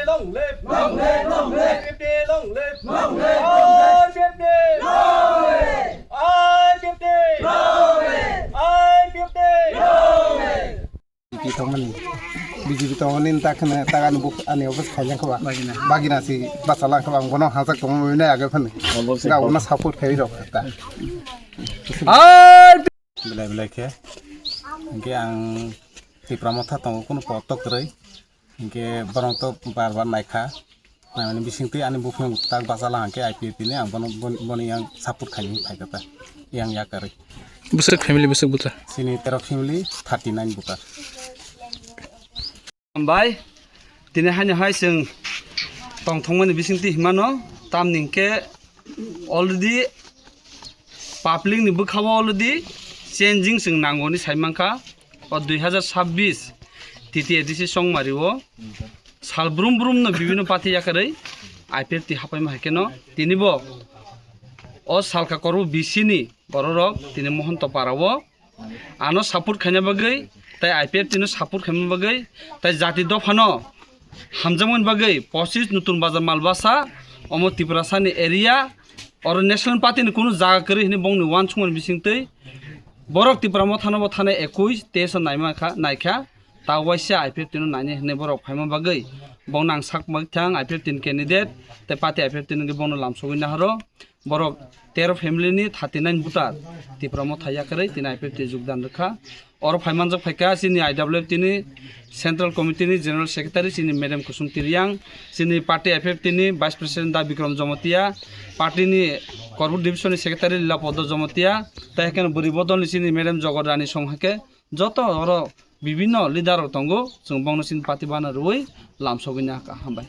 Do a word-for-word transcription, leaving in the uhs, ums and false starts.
Long live! Long live! Long live! I P F T long live! Long live! I P F T long live! I P F T long live! I P F T long live! I P F T long live! B J P tongmani, B J P tongmani tak khna tak ani buk ani office khaijang khaba. Bagina. Bagina si basalang khaba, ang bono hajak tongmani age phani. Ga bono support khai rok ta. Belai belai khe. Hingke ang Tipra Motha tongo, kunu kotok kwrwi. Hingke borok to bar bar naikha. Naimani bisingtwi ani buphang tak bachala hingke I P F T ni ang bono, bon-, boni yang support khaini phaikha ta. Yang yakarwi. Bwswk family bwswk bwtha? Chini tero family, thirty nine voter. Hambai, tini haino hai chwng tongthokmani bisingtwi himano, tamni hingke already public ni bwkha o already changing chwng nango hinwi sai mankha. O dui hazar sabbish T T A D C Chongmari o sal brum brum no bibino party yakarwi I P F T hapaima hai kheno tini bo o salka korbo B C ni bororok tini Mohonto para o ano support khaina bagwi, tai I P F T no support khaina bagwi, tai jati dophano hamjakmani bagwi pochis Nutun Bazar Malbasa, omo Tiprasani area, oro National Party ni kunu jaga kwrwi hwnwi bongni uansukmani bisingtwi borok Tipra Mothano bo thana ekush teis o naima kha, naikha, ta waisa I P F T no naini hwnwi borok phaima bagwi bongno ang sak mak thang I P F T ni candidate, tei party I P F T ni wngwi bongno lamsogwi nahoro. Borok tero family ni thirty nine voter Tipra Motha yakarwi tini I P F T jogdan rwkha. Oro phaimanjak phaikha chini I W F T ni Central Committee ni General Secretary chini Madam Kusum Tiriang, chini party I P F T ni Vice President Da Bikram Jomotia, party ni Korbuk Division ni Secretary Lila Podo Jomotia, tei haikhe bwrwi bodol ni chini Madam Jogot Rani Song haikhe joto oro bibinno leader rok tongo, chwng bongno chini party bana rwui lamsogwi nahakha. Hambai.